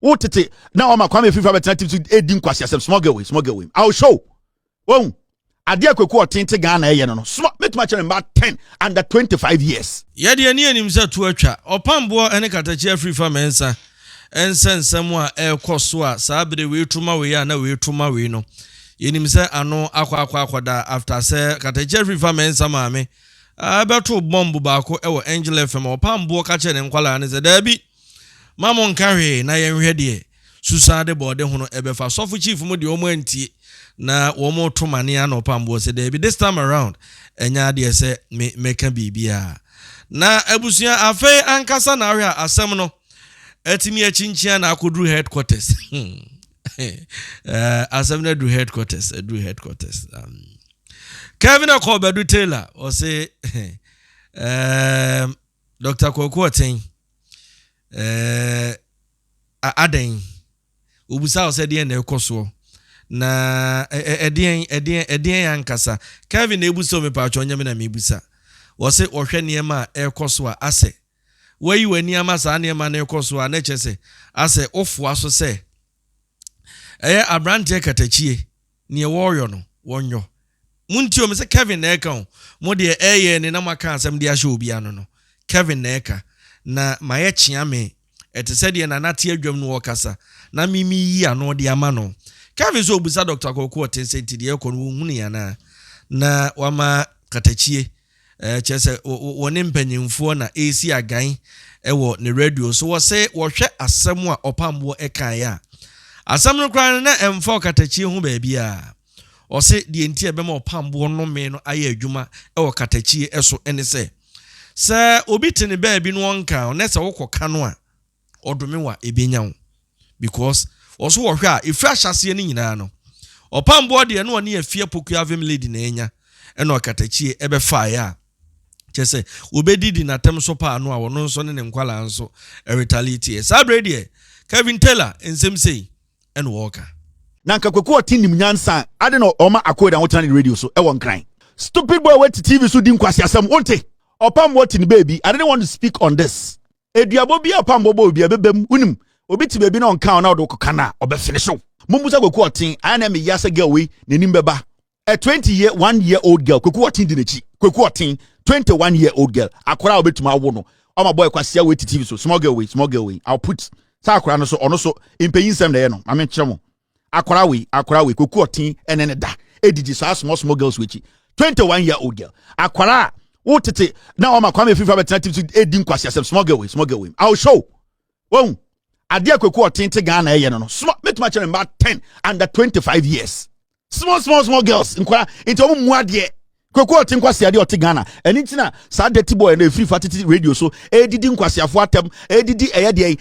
Wo tete na ɔma Kwame Afrifa bɛtena TV so edi nkwasi asɛm. Small girl wei, small girl wei, I will show wɔn adeɛ. Kwaku Ɔtente Ghana ɛyɛ no, small mɛtuma kyerɛ mba 10 under 25 years. Yɛde ani anim sɛ to atwa Ɔpamboɔ ne Katakye Afrifa Mɛnsa ɛnsɛ nsɛm a ɛrekɔ so a saa bere wei toma wei a na wei toma wei no, yɛnim sɛ ano akɔ akɔ akɔda after sɛ Katakye Afrifa Mɛnsa maame ɛbɛto bɔmbo baako ɛwɔ Angel FM. Ɔpamboɔ ka kyerɛ ne nkwalaa ne sɛ daabi, ma mo nka hwee na yɛnhwɛ deɛ susan de bɔɔde ho no ɛbɛfa sɔfo chief mu deɛ wɔn antie na wɔn to mane ano. Ɔpamboɔ sɛ daabi, this time around ɛnyɛ adeɛ sɛ me mɛka biribiara. Na abusua, afei ankasa na ahwɛ a asɛm no ɛtumi akyinkyia na akɔduru headquarters. Asɛm no aduru headquarters, aduru headquarters. Kevin Akɔbadu Taylor ɔse Dr. Kwaku Ɔten adan obusa wo sɛ deɛ na ɛkɔ soɔ na ɛdeɛn ɛdeɛn ɛdeɛn ankasa. Kevin na ebusa omi paatwa ɔnyɛ mi na mebusa. Wɔse wɔhwɛ nneɛma a ɛrekɔ so a, asɛ wayi w'ani ama saa nneɛma no ɛkɔ so a, na kyerɛ sɛ asɛ wofoa so sɛ ɛyɛ aberanteɛ Katakyie neɛ wɔreyɔ no wɔnyɔ. Muntie omi sɛ Kevin na ɛka o. Mo deɛ ɛyɛ ne na mo aka asɛm de ahyɛ obi ano no, Kevin na ɛka na mayɛ kyea me ɛte sɛ deɛ Nana te adwam no wɔkasa na mimi yi ano de ama no. Kevin sɛ obusa Dr. Kɔkɔ Ɔten sɛ nti deɛ ɛkɔ no wɔhunu yɛn anaa na wama Katakyie kyerɛ sɛ wɔne mpanyimfoɔ na ɛresi agan ɛwɔ ne radio so. Wɔsɛ wɔhwɛ asɛm a Ɔpamboɔ ɛkaeɛ a, asɛm no koraa no na ɛmfa Ɔkatakyie ho baabi a ɔse deɛ nti a ɛbɛma Ɔpamboɔ nnome no ayɛ adwuma ɛwɔ Katakyie ɛso ɛne sɛ obi te ne baabi no ɔnka ɔnɛ sɛ wokɔka no a ɔdome wa ebenya wo, because ɔso wɔhwɛ a ɛfiri ahyɛseɛ no nyinaa no, Ɔpamboɔ deɛ no ɔne Afia Pokua Vim Lady na ɛnya ɛna Ɔkatakyie ɛbɛfaeɛ a kyerɛ sɛ wɔbɛdidi n'atɛm so paa no a, ɔno nso ne ne nkwalaa nso ɛretaliate. Saa berɛ deɛ Kevin Taylor nsɛm sei ɛna wɔreka. Na nka Kwaku Ɔte nim nyansa ade na ɔma akɔda wotena ne radio so ɛwɔ Nkran. Stupid boy wati TV so di nkwasi asɛm. Wonte Ɔpam wɔte ne baabi. I didn't want to speak on this. Eduabɔ bi a Ɔpam bɔbɔ obi a ɛbɛbɛm, wonim obi te baabi na ɔnka ɔna ɔde kɔka na ɔbɛfinish wo. Mumbusa Kwaku Ɔten ayɛ na meya sɛ girl wei n'anim bɛba, a 20 year 1 year old girl. Kwaku Ɔten di n'akyi. Kwaku Ɔten, 21 year old girl, akora a obɛtumi awo no, ɔma boy kwasia wei te TV so. Small girl wei, small girl wei, I'll put saa akora no so. Ɔno so mpanyin nsɛm na ɛyɛ no. Maame nkyerɛ mo akora wei, akora wei, Kwaku Ɔten ɛne ne da edidi saa small small girls wei akyi. 21 year old girl, akora a wotete na ɔma Kwame Afrifa bɛtena TV so edi nkwasi asɛm. Small girl wei, small girl wei, I will show wɔn adeɛ. Kwaku Ɔten te Ghana ɛyɛ no, small mɛtuma kyerɛ mba 10 under 25 years, small small small girls, nkora nti wɔn mu adeɛ. Kwaku Ɔte nkwasi adeɛ ɔte Ghana ɛne ti na saa dirty boy na efiri fa tete radio so edidi nkwasiafo atɛm, edidi ɛyɛ deɛ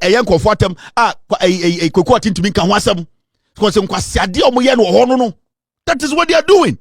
ɛyɛ nkɔfo atɛm a ɛyɛ ɛyɛ Kwaku Ɔte ntumi nka ho asɛm kɔsɛ nkwasi adeɛ a wɔn yɛ no wɔ hɔ no, that is what they are doing.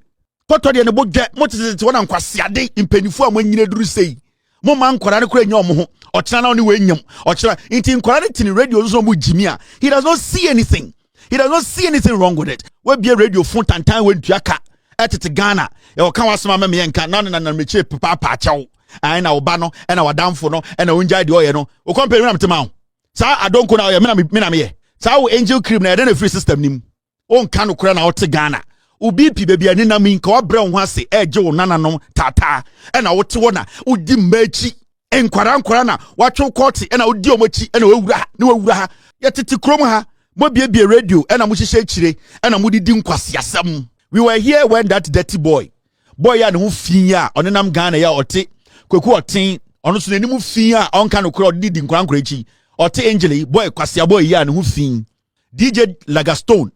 Kɔtɔ deɛ ne bo dwɛ mo tete wɔn na nkwasi ade. Mpanyinfoɔ a mo anyina duru sei, mo ma nkwadaa no kora nya ɔmo ho. Ɔkyena na ɔne wɔ enyam ɔkyena nti nkwadaa no te ne radio nso ɔmo gyimi a, he does not see anything, he does not see anything wrong with it. Wabie radio fo tantan wɔntua ka ɛtete Ghana ɛwɔ ka wasɛm ama meyɛ nka na ne nanam mekyire papaapa akyɛw ɛna na ɔba no ɛna wadamfo no ɛna ongyae deɛ ɔyɛ no. O company mi na mete ma wo saa adonko na ɔyɛ mi na meyɛ saa wo Angel Cream na ɛdɛ na free system nim. Wonka no korɛ na wote Ghana obi pi baabi a nenam yi nka wabrɛ wo ho ase ɛgye wo nananom taataa ɛna wote hɔ na wodi mma akyi, nkwara nkwara na watwe kɔɔte ɛna wodi ɔmo akyi ɛna wawura ha ne wawura ha. Yɛtete kurom ha, mobiebie radio ɛna mohyehyɛ akyire ɛna modidi nkwasiasɛm. We were here when that dirty boy, boy a ne ho fi a ɔnenam Ghana yi a ɔte Kwaku Ɔten, ɔno nso n'anim fi a ɔnka no korɛ, ɔde didi nkora nkora akyi, ɔte Angel yi, boy kwasia boy yi a ne ho fi, DJ Lagastone,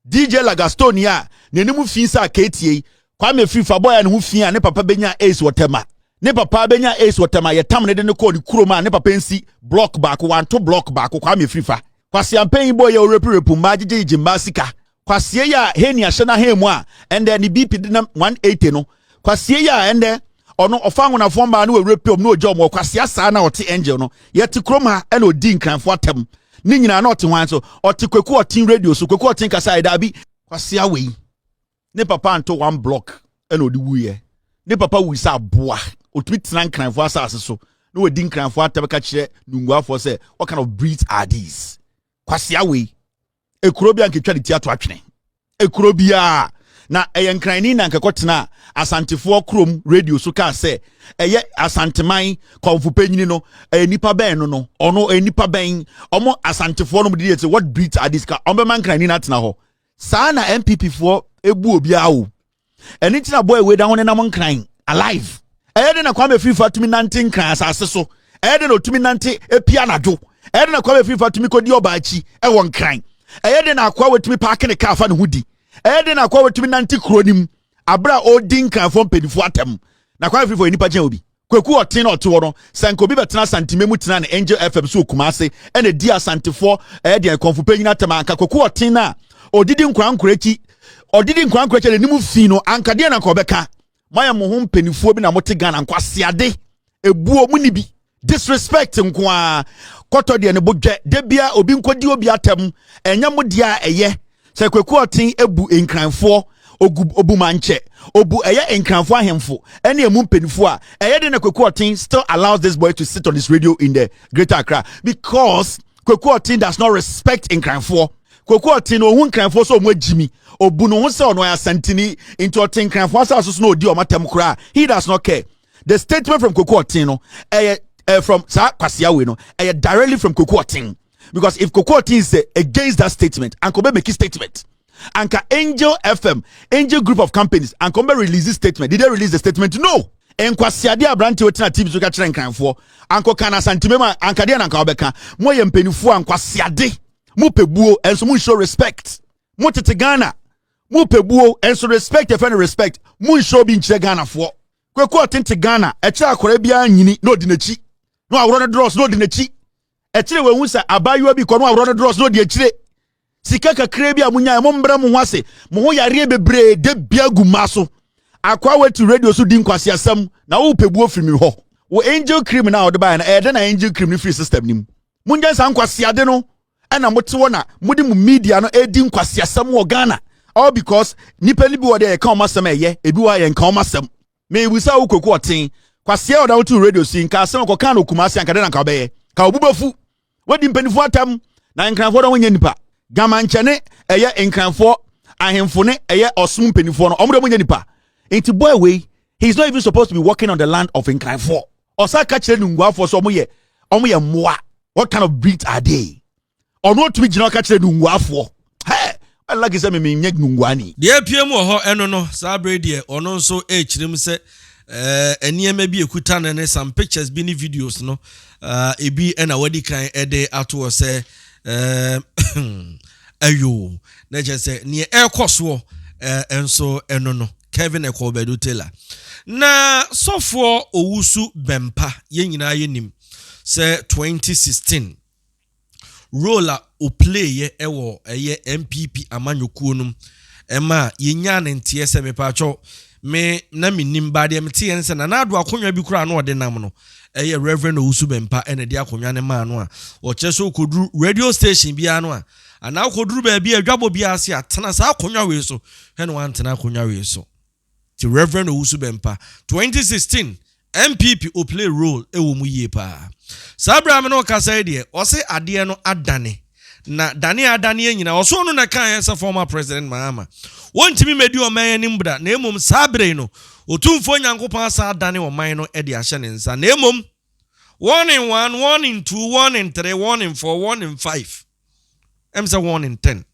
DJ Lagastone yi a n'anim fi sɛ akeetie yi, Kwame Fifa boy a ne ho fi a ne papa benya AIDS wɔ Tɛma, ne papa benya AIDS wɔ Tɛma, yɛtam ne de ne kɔɔ ne kurom a ne papa nsi block baako wanto block baako. Kwame Fifa kwasia mpanyin boy yɛ orepurepu mmaa gyegyegye mmaa sika. Kwasie yi a heni ahyɛ n'ahan mu a ɛndɛ ne BP de nam 180 no. Kwasie yi a ɛndɛ ɔno ɔfa anwonafoɔ mmaa no wɔwura pɛm na ɔgya ɔmo. Kwasia saa na ɔte Angel no. Yɛte kurom ha ɛna ɔdi Nkranfoɔ atɛm ne nyinaa na ɔte hwan so? Ɔte Kwaku Ɔten radio so. Kwaku Ɔten kasa yɛ daabi. Kwasia wei ne papa nto one block ɛna ɔde wuyɛ. Ne papa wu sɛ aboa. Ɔtumi tena Nkranfoɔ asase so na wɔdi Nkranfoɔ atɛm ka kyerɛ Nunguafoɔ sɛ, "What kind of breeds are these?" Kwasia wei, ekuro bi a nketwa ne ti ato atwene. Ekuro biara na ɛyɛ Nkranni na nkɛkɔ Asantefoɔ kurom radio so kaa sɛ ɛyɛ Asanteman kɔnfo panyini no, ɛyɛ nipa bɛn no, ɔno ɛyɛ nipa bɛn? Ɔmo Asantefoɔ no mo didi yɛ, what breed are these? Ka ɔmo bɛma Nkranni na atena hɔ saa na NPP foɔ ebu obiara o. Ɛne ti na boy wei da ho nenam Nkran alive. Ɛyɛ de na Kwame Afrifa tumi nante Nkran asase so? Ɛyɛ de na otumi nante epia anadwo? Ɛyɛ de na Kwame Afrifa tumi kɔdi ɔbaa akyi ɛwɔ Nkran? Ɛyɛ de na akoa wetumi park ne kaa fa ne ho di? Ɛyɛ de na akoa wetumi nante kuro nim abere a ɔredi Nkranfoɔ mpanimfoɔ atɛm? Na Kwame Afrifa yɛ nipa kyɛn obi. Kwaku Ɔten na ɔte hɔ no sɛ nka obi bɛtena Asanteme mu tena ne Angel FM so Kumase ɛna di Asantefoɔ ɛyɛ deɛ kɔnfo panyin atɛm, anka Kwaku Ɔten na ɔdidi nkorankora akyi, ɔdidi nkorankora akyi n'anim fi no, anka deɛ na nka ɔbɛka? Moayɛ mo ho mpanimfoɔ bi na mote Ghana. Nkwaseade ebuo mu ni bi, disrespect nko ara. Kɔtɔ deɛ ne bo dwɛ de bia obi nkɔdi obi atɛm, ɛnyɛ mo deɛ a. Ɛyɛ sɛ Kwaku Ɔten ebu Nkranfoɔ, ogu obumankyɛ, obu ɛyɛ Nkranfoɔ ahemfo ɛne emu mpanimfoɔ a, ɛyɛ de na Kwaku Ɔten still allows this boy to sit on his radio in the Greater Accra, because Kwaku Ɔten does not respect Nkranfoɔ. Kwaku Ɔten na ohun Nkranfoɔ sɛ ɔmo agyi mi, obu ne ho sɛ ɔno ayɛ Asantini, nti ɔte Nkranfoɔ asase so na odi ɔmo atɛm koraa, he does not care. The statement from Kwaku Ɔten no ɛyɛ from saa kwasia wei no, ɛyɛ directly from Kwaku Ɔten, because if Kwaku Ɔten is against that statement, anka ɔbɛ make statement, anka Angel FM, Angel Group of Companies, anka ɔbɛ release statement. Did they release the statement? No. Nkwasiade aberante otena TV so ka kyerɛ Nkranfoɔ, anka ɔka na Asanteme mu, anka deɛ na anka ɔbɛka? Mo yɛ mpanimfoɔ a nkwasiade, mo pɛ buo ɛnso mo show respect. Mo tete Ghana, mo pɛ buo ɛnso respect ɛfɛ no respect mo nhyɛ obi nkyerɛ Ghanafoɔ. Kwaku Ɔtente Ghana ɛkyerɛ akɔrɔ biara nyini na ɔdi n'akyi na waworɔ no drɔs na ɔdi n'akyi. Ɛkyerɛ wɔn sɛ abaayewa bi kɔ na waworɔ no drɔs na ɔdi akyire. Sika kakra bi a mo nyaa, mo mbrɛ mo ho ase, mo ho yareɛ bebree de bia gu mmaa so. Akwa wetu radio so di nkwasiasɛm na wopɛ buo firi mi hɔ. Wo Angel cream na ɔde baeɛ no, ɛyɛ dɛ na Angel cream no firi system nim. Mongya saa nkwasiade no ɛna mote hɔ na mode mo media no ɛdi nkwasiasɛm wɔ Ghana, all because nipa ni bi wɔ deɛ yɛka wɔn asɛm, ɛyɛ ebi wɔ a yɛnka wɔn asɛm. Mebusa wo, Kwaku Ɔten, kwasia ɔda wotu radio si nka asɛm kɔka no Kumase, anka dɛ na nka wobɛyɛ ka obu bɛfu wadi mpanimfoɔ atam na Nkranfoɔ dɛ wɔnyɛ nipa gamankyɛ ɛyɛ Nkranfoɔ ahemfo ne ɛyɛ ɔsom mpanimfoɔ no, ɔmo dɛ wɔnyɛ nipa? Nti boy wei, he is not even supposed to be working on the land of Nkranfoɔ. Ɔsa ka kyerɛ Nunguafoɔ sɛ ɔmo yɛ mmoa. What kind of breed are they? Ɔno otumi gyina ɔka kyerɛ Nunguafoɔ hɛ ɛlaki sɛ mimi nyɛ Nunguani. Deɛ apue mu wɔ hɔ ɛno no, saa abere deɛ ɔno nso ɛrekyerɛ mu sɛ nneɛma bi ekuta no ne some pictures bi ne videos no ebi ɛna wadi kan ɛde ato hɔ sɛ ɛyo na kyerɛ sɛ neɛ ɛrekɔ soɔ nso ɛno no. Kevin Ekow Baidoo Taylor na sɔfoɔ Owusu Bɛmpa, yɛn nyinaa yɛnim sɛ 2016 role a ɔplayɛ ɛwɔ ɛyɛ NPP amanyɔkuo no ɛma yɛnya ne nteɛ sɛ mepaakyɛw me na menim baadeɛ meteɛ ne sɛ Nana Ado akonnwa bi koraa na ɔde nam no, ɛyɛ Reverend Owusu Bɛmpa ɛna de akonnwa no maa no a ɔkyerɛ sɛ ɔkɔduru radio station biara no a anaa ɔkɔduru baabi a adwabɔ biara ase a, tena saa akonnwa wei so. Hwɛ na wantena akonnwa wei so. Ti Reverend Owusu Bɛmpa, 2016 NPP ɔplay role ɛwɔ mu yie paa. Saa berɛ a me ne ɔkasa yi deɛ, ɔse adeɛ no adane na dane a adane yɛ nyinaa, ɔso no na kaeɛ sɛ former President Mahama wɔntumi mmɛdi ɔman anim bra, na mmom saa berɛ yi no Otumfoɔ Nyankopɔn asa adane ɔman no de ahyɛ ne nsa, na mmom warning one, warning two, warning three, warning four, warning five, sɛ warning 10.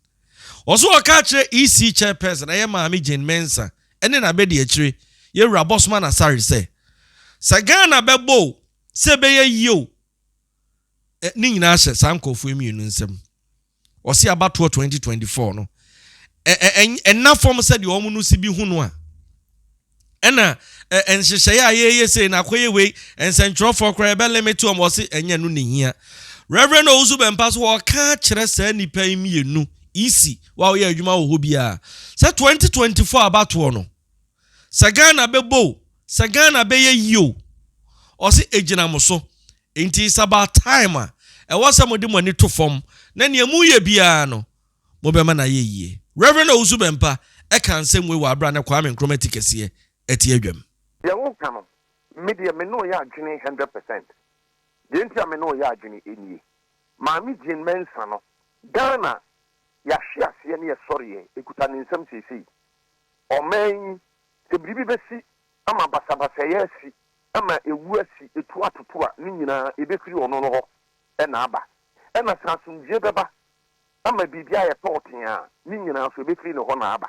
Ɔso ɔka kyerɛ EC chairperson, ɛyɛ Maame Jane Mensa, ɛne n'abɛdi akyire yɛwura Bosman Asare sɛ Ghana bɛbɔ o, sɛ ɛbɛyɛ yie o, ne nyinaa hyɛ saa nkurɔfoɔ mmienu nsam. Ɔsi abatoɔ 2024 no ɛna fam sɛdeɛ wɔn no si bi hu no a, ɛna nhyehyɛeɛ a yɛyɛ sei na akɔyɛ wei, nsɛntwerɛfoɔ koraa yɛbɛ limit wɔn. Ɔsi ɛnyɛ no ne hia. Reverend Owusu Bɛmpa so wɔka kyerɛ saa nipa yi mmienu, EC wa ɔyɛ adwuma wɔ hɔ biara, sɛ 2024 abatoɔ no, sɛ Ghana bɛbɔ o, sɛ Ghana bɛyɛ yie o, ɔsi egyina mo so. Nti it's about time a ɛwɔ sɛ mo de mo ani to fam na nea mu yɛ biara no mo bɛma na yɛ yie. Reverend Owusu Bɛmpa ɛka nsɛm wei wɔ abira ne Kwame Nkrumah ti kɛseɛ ɛte adwam. Deɛ woka no, me deɛ me ne ɔyɛ adwene 100%. Deɛ nti a me ne ɔyɛ adwene nie, Maame Jane Mensa no Ghana yɛahwe aseɛ ne yɛsɔreɛ ɛkuta ne nsam seesei. Ɔman yi, sɛ biribi bɛsi ama basabasayɛ asi, ama ewu asi, etu atoto a, ne nyinaa ɛbɛfiri ɔno no hɔ ɛna aba. Ɛna sɛ asomdwie bɛba ama biribi ayɛ tɔɔten a, ne nyinaa nso ɛbɛfiri ne hɔ na aba.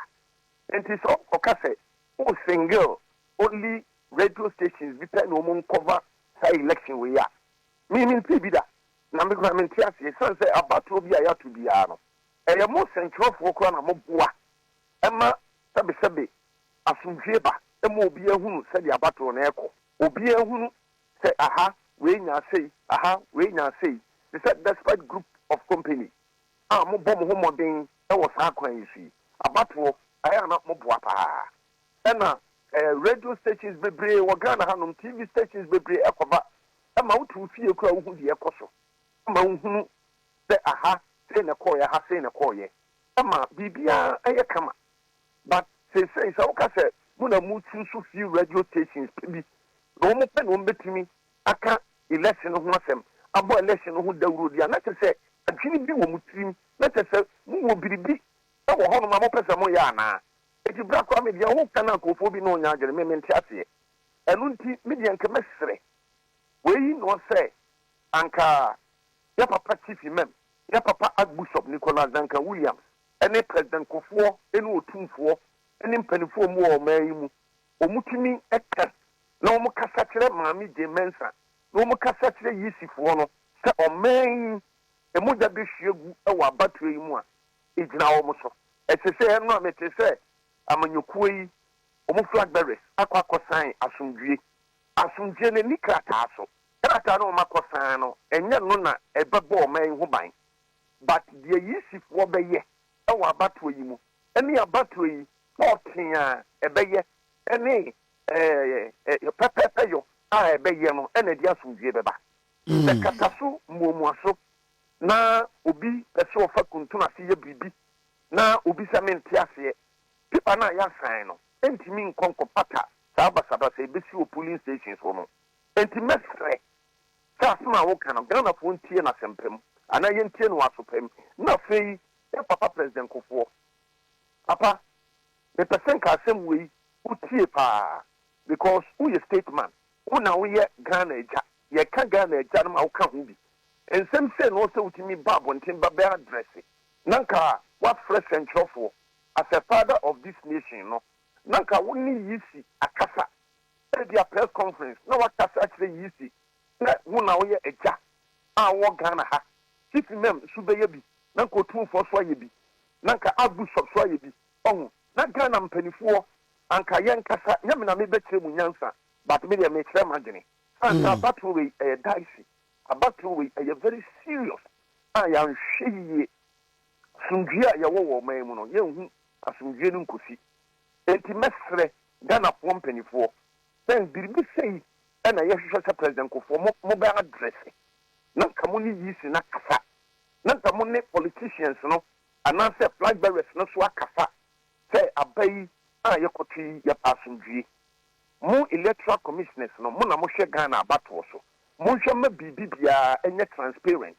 Nti sɛ ɔka sɛ o single only radio stations bi pɛ na wɔn nkɔva saa election wei a, mi nti bi da na mi kura mi nte aseɛ, san sɛ abatoɔ bi a yɛato biara no, ɛyɛ mo sɛntwerɛfoɔ koraa na mo boa ɛma sɛbesɛbe asomdwie ba, ɛma obi ahunu sɛdeɛ abatoɔ no ɛkɔ, obi ahunu sɛ aha wei nya asei, aha wei nya asei, te sɛ Despite Group of Company a mobɔ mo ho mmɔden ɛwɔ saa kwan yi so yi, abatoɔ ayɛ ana moboa paa. Ɛna radio stations bebree wɔ Ghana hanom, TV stations bebree ɛkɔba ɛma wotu fie kora, wohu deɛ ɛkɔ so, ɛma wohunu sɛ aha sei na ɛkɔɔyɛ, aha sei na ɛkɔɔyɛ, ɛma biribiara ɛyɛ kama. But seesei sɛ woka sɛ mo na mo choose few radio stations pɛ bi na wɔn pɛ na wɔn bɛtumi aka election no ho asɛm, abɔ election no ho dawuro di a, na kyerɛ sɛ adwene bi wɔ mo tirim, na kyerɛ sɛ mo wɔ biribi ɛwɔ hɔnom a mopɛ sɛ moyɛ anaa. Eti bra koraa, me deɛ ho ka na nkurɔfoɔ bi na ɔnya adwene, me mente aseɛ. Ɛno nti me deɛ nka mɛsrɛ wei na ɔsɛ anka yɛ papa Chief Imam, yɛ papa Archbishop Nicholas Duncan Williams, ɛne President Kufuor, ɛne Otumfoɔ, ɛne mpanimfoɔ mu wɔ ɔman yi mu, wɔn tumi ɛka na wɔn kasa kyerɛ Maame Jean Mensa na wɔn kasa kyerɛ yisifoɔ no sɛ ɔman yi emogya bɛhwie gu ɛwɔ abatoɔ yi mu a, egyina wɔn so. Ɛsɛ sɛ ɛno a mete sɛ amanyɔkuo yi wɔn flag bearers akɔ akɔsan asomdwie. Asomdwie no ni krataa so, krataa no wɔn akɔsan no, ɛnyɛ no na ɛbɛbɔ ɔman yi ho ban, but deɛ yisifoɔ bɛyɛ ɛwɔ abatoɔ yi mu, ɛne abatoɔ yi pɔɔten a ɛbɛyɛ, ɛne pɛpɛɛpɛ yɔ a ɛbɛyɛ no, ɛna ɛde asomdwie bɛba. Sɛ kata so mmuamua so na obi pɛ sɛ ɔfa kuntun ase yɛ biribi na obi sɛ mente aseɛ, paper no a yɛasan no ntumi nkɔ nkɔpata saa basabasa ebesi wɔ polling stations hɔ no. Nti mɛsrɛ sɛ asɛm a woka no, Ghanafoɔ ntie no asɛmpa mu anaa yɛntie no wɔ asopa mu. Na afei yɛ papa President Kufuor, papa, mepɛ sɛ nka asɛm wei wotie paa, because woyɛ statesman, wo na woyɛ Ghana agya. Yɛka Ghana agya no ma woka ho bi. Nsɛm sei na ɔsɛ wotumi ba abɔnten ba bɛ address, na nka woafrɛ sɛntwerɛfoɔ as a father of this nation no, na nka wo ne yisi akasa, ebi a press conference na wakasa akyerɛ yisi sɛ wo na woyɛ agya a wɔwɔ Ghana ha. Chief Imam nso bɛyɛ bi, na nka Otumfoɔ so ayɛ bi, na nka Archbishop so ayɛ bi ɔho, na Ghana mpanimfoɔ anka yɛn kasa nyɛ me na mebɛkyerɛ mu nyansa, but me deɛ mekyerɛ m'adwene ansa. Abatoɔ wei ɛyɛ dicey, abatoɔ wei ɛyɛ very serious a yɛanhwɛ yie, asomdwie a yɛwɔ wɔ ɔman mu no, yɛnhu asomdwie no nkosi. Enti mɛsrɛ Ghanafoɔ mpanimfoɔ sɛ biribi sɛyi ɛna yɛhwehwɛ sɛ President Kufuor mo mobɛ address, na nka mo ne yisi na kasa, na nka mo ne politicians no anaasɛ flag bearers no so akasa sɛ aba yi a yɛkɔto yi, yɛpɛ asomdwie. Mo electoral commissioners no, mo na mohwɛ Ghana abatoɔ so, monhwɛ ma biribi biara ɛnyɛ transparent,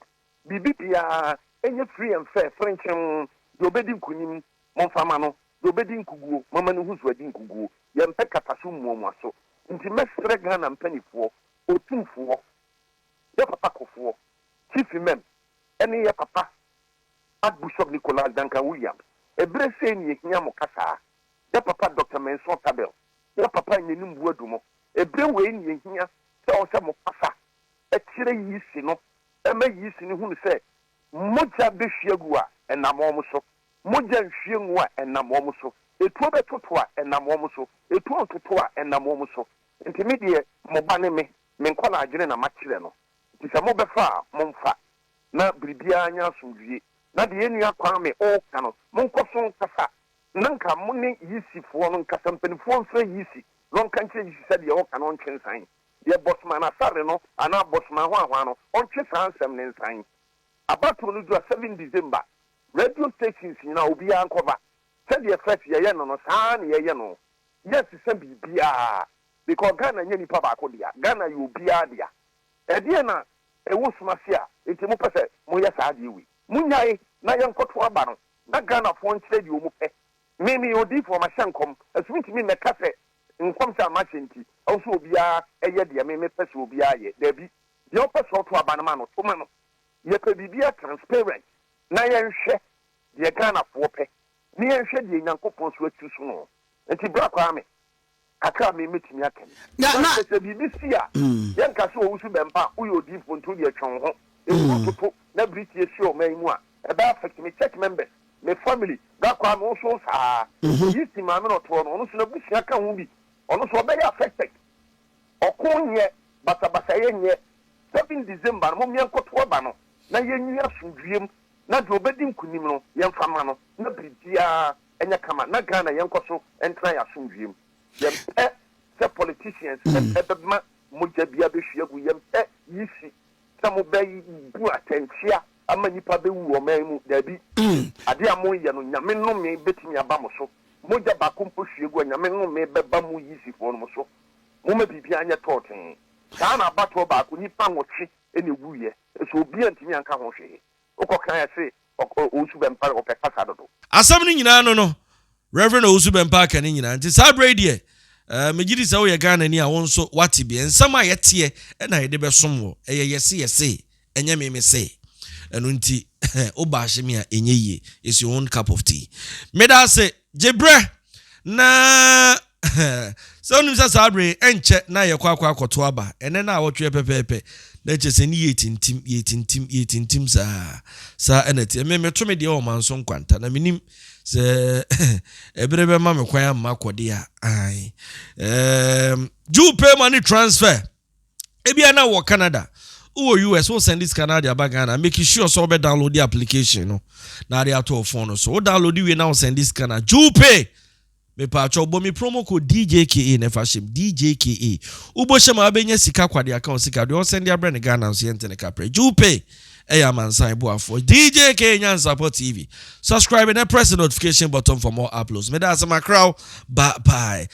biribi biara ɛnyɛ free and fair frenkyɛn. Deɛ ɔbɛdi nkonim, momfa ma no. Deɛ ɔbɛdi nkuguo, mama no hu so adi nkuguo. Yɛmpɛ kata so mmuamua so. Nti mɛsrɛ Ghana mpanimfoɔ, Otumfoɔ, yɛ papa Kufuor, Chief Imam, ɛne yɛ papa Archbishop Nicholas Duncan Williams, ebere sei ne yɛhia mo kasaa. Yɛ papa Dr Menson Tabel, yɛ papa Nyenim Buadumo, ebere wei ne yɛhia sɛ ɔsɛ mo kasa ɛkyerɛ yisi no, ɛma yisi no hunu sɛ mogya bɛhwie gu a, ɛnam wɔn so, mogya nhwie ngu a, ɛnam wɔn so, etuo bɛtoto a, ɛnam wɔn so, etuo ntoto a, ɛnam wɔn so. Nti me deɛ, mo ba ne me nkɔ na adwene na makyerɛ no. Nti sɛ mobɛfa a, momfa na biribiara nyɛ asomdwie. Na deɛ yɛn Kwame ɔɔka no, monkɔ so nkasa, na nka mo ne yisifoɔ no nkasa. Mpanimfoɔ mfrɛ yisi na ɔnka nkyerɛ yisi sɛ deɛ ɔka no, ɔntwe nsan. Deɛ Bosman Asare no anaa Bosman ho ahoa no, ɔntwe saa nsɛm ne nsan. Abatoɔ no dura 7 December, radio stations nyinaa obiara nkɔba. Sɛdeɛ first yɛyɛ no, saa na yɛyɛ no. Yɛsesa biribiara, because Ghana nyɛ nipa baako dea, Ghana yɛ obiara dea. Ɛdeɛ na ɛwɔ sum ase a nti mopɛ sɛ moyɛ saa adeɛ wei, monyae. na yɛnkɔto aba no na Ghanafoɔ nkyerɛ deɛ wɔn pɛ. Me meyɛ odiyifoɔ, mahyɛ nkɔm, ɛso mentumi mmɛka sɛ nkɔmhyɛ a mahyɛ nti ɛwɔ sɛ obiara yɛ deɛ me mepɛ sɛ obiara yɛ. Dabi, deɛ wopɛ sɛ ɔto aba no ma no, to ma no. Yɛpɛ biribiara transparent na yɛnhwɛ deɛ Ghanafoɔ pɛ ne yɛnhwɛ deɛ Nyankopɔn nso atusu no. Nti Bra Kwame, kakra a me mɛtumi aka ni. Na Na na sɛ sɛ biribi si a, yɛnka sɛ ɔwusu bɛmpa a, woyɛ odiyifoɔ nti wodeɛ twe wo ho. Nkuro toto na biritie si ɔman yi mu a, ɛbɛ affect me church members, me family, Bra Kwame wo nso saa. Yeasty maame na ɔtoɔ no, ɔno nso n'abusua ka ho bi, ɔno nso ɔbɛyɛ affected. Ɔko nyɛ, basabasayɛ nyɛ. 7 December no, mom yɛnkɔto aba no na yɛnwie asomdwoeɛ mu na deɛ ɔbɛdi nkunim no yɛmfa ma no na biribiara nyɛ kama na Ghana yɛnkɔ so ntena yɛn asomdwoeɛ mu. Yɛmpɛ sɛ politicians bɛma mogya bi abɛhwie agu, yɛmpɛ yisi sɛ mobɛbu atɛnkyea ama nnipa bɛwu wɔ ɔman mu, daabi. Adeɛ a moreyɛ no, Nyame nnome bɛtumi aba mo so. Mogya baako mpo hwie gu a, Nyame nnome bɛba mo yisifoɔ no mo so. Momma biribiara nyɛ tɔɔtee. Saa na abatoɔ baako, nnipa nwɔtwe na ɛwuiɛ, nso obiara antumi anka ho hwee. Wokɔ kan a se Owusu Bɛmpa ɔpɛ kasa dodo. Asɛm no nyinaa no no, Rev. Owusu Bɛmpa aka ne nyinaa. Nti saa berɛ yi deɛ, eh, megye di sɛ woyɛ Ghanani a wo nso woate bi. Nsɛm a yɛteɛ na yɛde bɛsom wo. Ɛyɛ yɛse yɛse, ɛnyɛ me mese. Ɛno nti, wo baahye me a, ɛnyɛ yie. It's your own cup of tea. Meda ase. Gye berɛ na sɛ wonim sɛ saa bere ɛnkyɛ na yɛkɔ akɔ akɔto aba ɛnɛ na awɔtweɛ pɛpɛɛpɛ na kyerɛ sɛ ne yɛtintim yɛtintim yɛtintim saa saa ɛna ɛteɛ. Me meto me deɛ wɔ manso nkwanta na menim sɛ ɛbere bɛma me kwan amma kɔde a ae. Jew pay money transfer. Ebia na wɔ Canada, wowɔ US, wo send sika na ade aba Ghana, make sure sɛ wobɛ download the application no na ade ato wo phone no so. Wo download wie na wo send sika na Jew pay. Mepaakyɛw bɔ me promo code DJKA na ɛfa hyɛm DJKA. Wobɔ hyɛm a wobɛnya sika kwade aka wo sika deɛ ɔsɛnde abrɛ no Ghana nso yɛnte ne kaprɛ. Jew pay ɛyɛ amansan boafoɔ. DJKA Nyansapɔ TV. Subscribe and press the notification button for more uploads. Meda ase makraw. Bye bye.